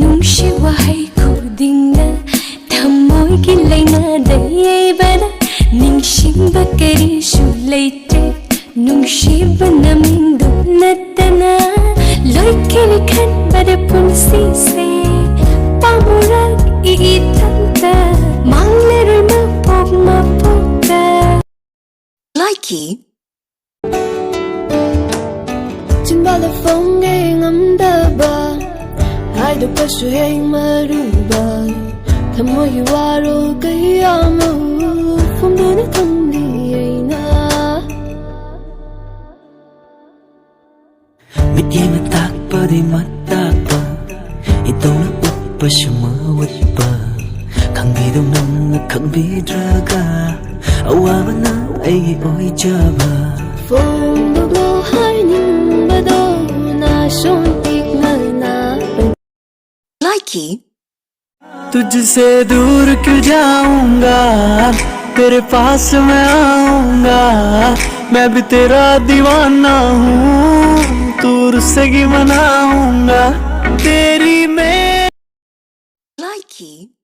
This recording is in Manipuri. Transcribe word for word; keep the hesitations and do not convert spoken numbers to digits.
ꯅꯨꯡꯁꯤ ꯋꯥꯍꯩ ꯈꯨꯗꯤꯡꯅ ꯊꯃꯣꯏꯒꯤ ꯂꯥꯏꯅꯥꯗ ꯌꯩꯕꯅ ꯅꯤꯡꯁꯤꯡꯕ ꯀꯔꯤꯁꯨ ꯂꯩꯇ꯭ꯔꯦ꯫ ꯅꯨꯡꯁꯤꯕ ꯅꯃꯤꯡꯗꯨ ꯅꯠꯇꯅ ꯂꯣꯏꯈꯤꯔꯦ ꯈꯟꯕꯗ ꯄꯨꯟꯁꯤꯁꯦ ꯄꯥꯝꯃꯨꯔꯛꯏ ꯏꯊꯟꯇ꯫ ꯃꯥꯡꯂꯔꯣꯏ ꯃꯄꯣꯛ ꯃꯄꯣꯛꯇ꯫ ꯂꯥꯏꯀꯤ꯫ ꯆꯤꯟꯕꯥꯜꯗ ꯐꯣꯡꯒꯦ ꯉꯝꯗꯕ, ꯍꯥꯏꯗꯣꯛꯄꯁꯨ ꯍꯦꯛ ꯃꯔꯨꯕ, ꯊꯃꯣꯏꯒꯤ ꯋꯥꯔꯣꯜ ꯀꯌꯥꯃꯨꯛ ꯐꯣꯡꯗꯨꯅ ꯊꯝꯂꯤ ꯑꯩꯅ꯫ ꯃꯤꯠꯌꯦꯡꯅ ꯇꯥꯛꯄꯗꯤ ꯃꯇꯥꯛꯄ, ꯏꯇꯧꯅ ꯎꯠꯄꯁꯨ ꯃꯎꯠꯄ, ꯈꯪꯕꯤꯗꯧ ꯅꯪꯅ ꯈꯪꯕꯤꯗ꯭ꯔꯒ, ꯑꯋꯥꯕꯅ ꯑꯩꯒꯤ ꯑꯣꯏꯖꯕ꯫ ꯐꯣꯡꯗꯣꯛꯂꯣ ꯍꯥꯏꯅꯤꯡꯕꯗꯣ ꯅꯥꯁꯣꯟ ꯄꯤꯛꯅ ꯅꯥꯕ꯫ ꯂꯥꯏꯀꯤ꯫ तुझसे दूर क्यों जाऊंगा, तेरे पास मैं आऊंगा, मैं भी तेरा दीवाना हूँ, तू रुस्सेगी मनाऊंगा, तेरी मैं। Likey.